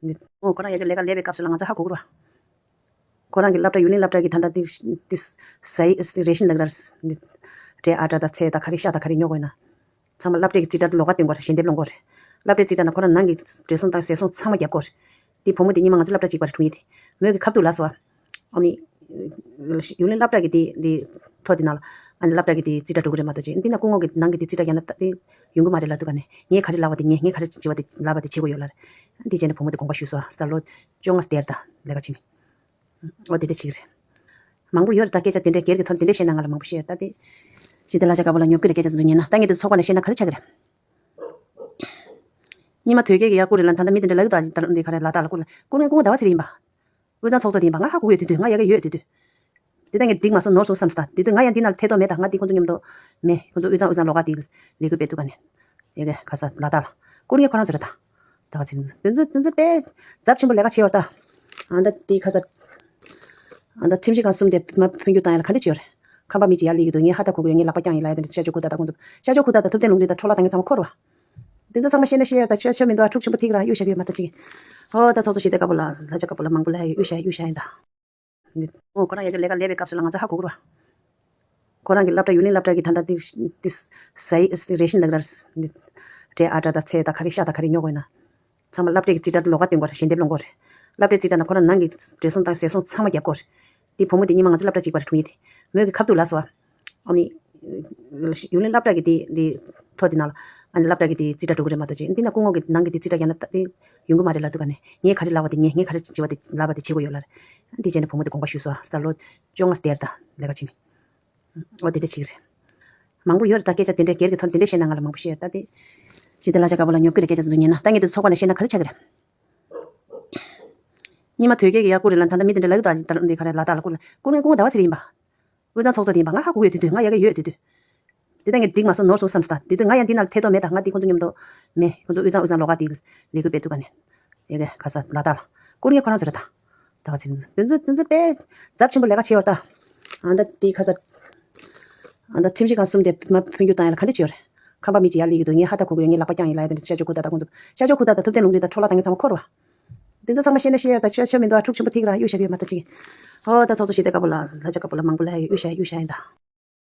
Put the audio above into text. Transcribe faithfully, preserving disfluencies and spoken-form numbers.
འདི་ཨོ་ཁོ་རང་ཡ་གི་ལས་ཀ་ལས་པའི་སྐབས་སུ་ལ་ང་ཚོ་ཧ་གོ་གི་རེད་བ། ཁོ་རང་གི་སློབ་གྲྭ་ཡུལ་ནི་སློབ་གྲྭ་གི་ད་ལྟ་འདི་འདི་ཟ་ཡི་རེ་ཤིན་ལབ་ར། འདི་འབྲས་ཨ་ཊ་དང་ཚལ་དང་ག་རེ་ཤ་དང་ག་རེ་ཉོ་དགོས་ན། ཚང་མ་སློབ་གྲྭའི་གི་རྩིས་ཁྲ་ལོགས་ཀ་སྟོན་དགོས་རེད། ཞལ་འདེབས་སློང་དགོས་རེད། སློབ་གྲྭའི་རྩིས་ཁྲ་ན་ཁོ་རང་ནང་གི་བགྲེས་སོང་དང་ཟས་སོང་ཚང་མ་རྒྱབ་དགོས་རེད། དེ་བུ་མོ་དེ་སྔོན་མ་ང་ཚོ་སློབ་གྲྭ་གཅིག་པ་རེད། དྲུང་ཡིག་དེ་མོས་གི་ཁ་ཐུག་ལབ་སོང་བ། ཨ་ནི་ཡུལ་ནི་སློབ་གྲྭ་གི་དེ་དེ་ཐོ་དེ་ནང་ལ་ཨ་ནི་སློབ་གྲྭ་གི་དེ་རྩིས་ཁྲ་འགྲོ་གི་རེད་མ་གཏོགས་ཅིག་འདི་ན་སྐུ་ངོ་གི་ནང་གི་དེ་རྩིས་ཁྲ་རྒྱག་ན་ད་དེ་ཡོང་གི་མ་རེད་ལབ་འདུག་ག་ནས། ངས་ག་རེ་ལབ་པ་དེ་ཉན། ངས་ག་རེ་བྱས་པ་དེ་ལབ་པ་དེ་བྱེད་དགོས་ཡོད་ལ་རེད། འདི་བྱས་ནས་བུ་མོ་དེ་དགོངས་པ་ཞུས་སོང་བ། གཟའ་ལོ་བཅོ་ལྔ་སྟེར་ད་ལས་ཀ་བྱེད་མི། ཨོ་དེ་འདྲ་བྱེད་ཀྱི་རེད། མང་པོ་ཡོད་རེད། ད་སྐད་ཆ་དེ་འདྲའི་སྒེར་གྱི་ཐོག་དེ་འདྲ་བཤད་ན་ང་ལ་མང་པོ་བཤད་ད་དེ། ཇི་ལྟར་ལ་ཆ་དཀར་པོ་ལ་ཉོབ་ཀྱི་རེད། སྐད་ཆ་དེ་ཚོ་ཉན་ན་ད་ངས་དེ་ཚོགས་པ་ནས་བཤད་ན་ག་རེ་ཆགས་ཀྱི་རེད། ཉི་མ་དོལ་རྒྱལ་གྱི་ཡ་ཀུ་རེ་ལ་ད་ལྟ་མི་དེ་འདྲ་ལ་ཡོད་ད་འདི་ག་རེ་ལ་ད་ལ་ཀུ་ལ་ཀུ་ངའི་སྐུ་ངོ་ཟླ་བ་ཚེ་རིང་ཡིན་པ། དབུས་གཙང་ཚོགས་གཙོ་དེ་ཡིན་པ་ང་ཧ་གོ་གི་ཡོད་དུས་དུས་ང་ཡ་གི་ཡོད་དུས་དུས། དེ་ལྟ་ངས་འགྲིག་མ་སོང་ནོར་སོང་བསམ་སྟ་དེ་དུས་ང་ཡང་འདི་ནང་ལ་ཐད་གཏོང་མེད་ད། ང་འདི་ཁོང་ཚོ་མཉམ་དུ་མེད། ཁོང་ཚོ་དབུས་གཙང་དབུས་གཙང་ལོགས་ཀ་དེ་ལས་ཁུར་སྤེལ་ཐུབ་ག་ནས། ཡ་གི་ག་ས་ལ་ད་ལ་ཀུ་ངའི་ཁོ་རང་ཚོ་རེད་ད། ད་ག་ཚིག་དེ་ཚོ་དེ་ཚོ་དཔེ་ཚབས་ཆེན་པོ་ལས་ཀ་བྱེད་བར་ད། ཨ་ད་དེ་ག་ས། ཨ་ད་ཁྲིམས་ཞིབ་ཁང་གསུམ་དེ་མ་འཕོ་འགྱུར་བཏང་ཡ་ལ་ག་འདྲ་བྱེད་ཡོད་རེད། ཁམས་པ་མི་གཅིག་ཡར་སླེབས་ཀྱི་འདུག་ངས་ཧ་ད་གོ་གི་ཡོད། ངས་ལག་པ་བརྐྱངས་ཡིན་ལ་ཡ་དེ་འདྲ་ཤར་ཕྱོགས་ཁུག་རྟ་དང་ཁོང་ཚོ་ཤར་ཕྱོགས་ཁུག་རྟ་དང་ཐུབ་བསྟན་ལུང་འདྲེན་དང་འཕྲོ་བརླག་བཏང་མཁན་ཚང་མ་འཁོར་བ། དེ་ཚོ་ཚང་མ་ཤེས་ན་ཤེས་ཡ་ད་ཆོ་ཆོ་མི་འདུག་ཨ་འཁྲུག་ཆེན་པོ་ཐིག་ར་གཡུག་བཞག་གི་ཡོད་མ་ཐག་ཅིག་ཨོ་ད་ཚོགས་གཙོ་ཞི་བདེ་དཀར་པོ་ལ་ལ་ཆ་དཀར་པོ་ལ་མང་པོ་ལ་ཡ་གཡུག་བཞག་གཡུག་བཞག་ཡིན་ད། འདི་ཨོ་ཁོ་རང་ཡ་གི་ལས་ཀ་ལས་པའི་སྐབས་སུ་ལ་ང་ཚོ་ཧ་གོ་གི་ར། ཁོ་རང་གི་སློབ་གྲྭ་ཡུལ་ནི་སློབ་གྲྭ་གི་ད་ལྟ་འདི་འདི་ཟ་ཡི་རེ་ཤིན་ལབ་ར། འདི་འབྲས་ཨ་ཊ་དང་ཚལ་དང་ག་རེ་ཤ་དང་ག་རེ་ཉོ་དགོས་ན། ཚང་མ་སློབ་གྲྭའི་གི་རྩིས་ཁྲ་ལོགས་ཀ་སྟོན་དགོས་རེད། ཞལ་འདེབས་སློང་དགོས་རེད། སློབ་གྲྭའི་རྩིས་ཁྲ་ན་ཁོ་རང་ནང་གི་བགྲེས་སོང་དང་ཟས་སོང་ཚང་མ་རྒྱབ་དགོས་རེད། དེ་བུ་མོ་དེ་སྔོན་མ་ང་ཚོ་སློབ་གྲྭ་གཅིག་པ་རེད། དྲུང་ཡིག་དེ་མོས་གི་ཁ་ཐུག་ལབ་སོང་བ། ཨ་ནི་ཡུལ་ནི་སློབ་གྲྭ་གི་དེ་དེ་ཐོ་དེ་ནང་ལ་ཨ་ནི་སློབ་གྲྭ་གི་དེ་རྩིས་ཁྲ་འགྲོ་གི་རེད་མ་གཏོགས་ཅིག་འདི་ན་སྐུ་ངོ་གི་ནང་གི་དེ་རྩིས་ཁྲ་རྒྱག་ན་ད་དེ་ཡོང་གི་མ་རེད་ལབ་འདུག་ག་ནས། ངས་ག་རེ་ལབ་པ་དེ་ཉན། ངས་ག་རེ་བྱས་པ་དེ་ལབ་པ་དེ་བྱེད་དགོས་ཡོད་ལ་རེད། འདི་བྱས་ནས་བུ་མོ་དེ་དགོངས་པ་ཞུས་སོང་བ། གཟའ་ལོ་བཅོ་ལྔ་སྟེར་ད་ལས་ཀ་བྱེད་མི། ཨོ་དེ་འདྲ་བྱེད་ཀྱི་རེད། མང་པོ་ཡོད་རེད་ད། སྐད་ཆ་དེ་འདྲའི་སྒེར་གྱི་ཐོག་དེ་འདྲ་བཤད་ན་ང་ལ་མང་པོ་བཤད་ད་དེ། ཇི་ལྟར་ལ་ཆ་དཀར་པོ་ལ་ཉོབ་ཀྱི་རེད། སྐད་ཆ་དེ་ཚོ་ཉན་ན་ད་ངས་དེ་ཚོགས་པ་ནས་བཤད་ན་ག་རེ་ཆགས་ཀྱི་རེད། ཉི་མ་དོལ་རྒྱལ་གྱི་ཡ་ཀུ་རེ་ལ་ད་ལྟ་མི་དེ་འདྲ་ལ་ཡོད་ད་འདི་ག་རེ་ལ་ད་ལ་ཀུ་ལ་ཀུ་ངའི་སྐུ་ངོ་ཟླ་བ་ཚེ་རིང་ཡིན་པ། དབུས་གཙང་ཚོགས་གཙོ་དེ་ཡིན་པ་ང་ཧ་གོ་གི་ཡོད་དུས་དུས་ང་ཡ་གི་ཡོད་དུས་དུས། དེ་ལྟ་ངས་འགྲིག་མ་སོང་ནོར་སོང་བསམ་སྟ་དེ་དུས་ང་ཡང་འདི་ནང་ལ་ཐད་གཏོང་མེད་ད། ང་འདི་ཁོང་ཚོ་མཉམ་དུ་མེད། ཁོང་ཚོ་དབུས་གཙང་དབུས་གཙང་ལོགས་ཀ་དེ་ལས་ཁུར་སྤེལ་ཐུབ་ག་ནས། ཡ་གི་ག་ས་ལ་ད་ལ་ཀུ་ངའི་ཁོ་རང་ཚོ་རེད་ད། ད་ག་ཚིག་དེ་ཚོ་དེ་ཚོ་དཔེ་ཚབས་ཆེན་པོ་ལས་ཀ་བྱེད་བར་ད། ཨ་ད་དེ་ག་ས། ཨ་ད་ཁྲིམས་ཞིབ་ཁང་གསུམ་དེ་མ་འཕོ་འགྱུར་བཏང་ཡ་ལ་ག་འདྲ་བྱེད་ཡོད་རེད། ཁམས་པ་མི་གཅིག་ཡར་སླེབས་ཀྱི་འདུག་ངས་ཧ་ད་གོ་གི་ཡོད། ངས་ལག་པ་བརྐྱངས་ཡིན་ལ་ཡ་དེ་འདྲ་ཤར་ཕྱོགས་ཁུག་རྟ་དང་ཁོང་ཚོ་ཤར་ཕྱོགས་ཁུག་རྟ་དང་ཐུབ་བསྟན་ལུང་འདྲེན་དང་འཕྲོ་བརླག་བཏང་མཁན་ཚང་མ་འཁོར་བ། དེ་ཚོ་ཚང་མ་ཤེས་ན་ཤེས་ཡ་ད་ཆོ་ཆོ་མི་འདུག་ཨ་འཁྲུག་ཆེན་པོ་ཐིག་ར་གཡུག་བཞག་གི་ཡོད་མ་ཐག་ཅིག་ཨོ་ད་ཚོགས་གཙོ་ཞི་བདེ་དཀར་པོ་ལ་ལ་ཆ་དཀར་པོ་ལ་མང་པོ་ལ་ཡ་གཡུག་བཞག་གཡུག་བཞག་ཡིན་ད།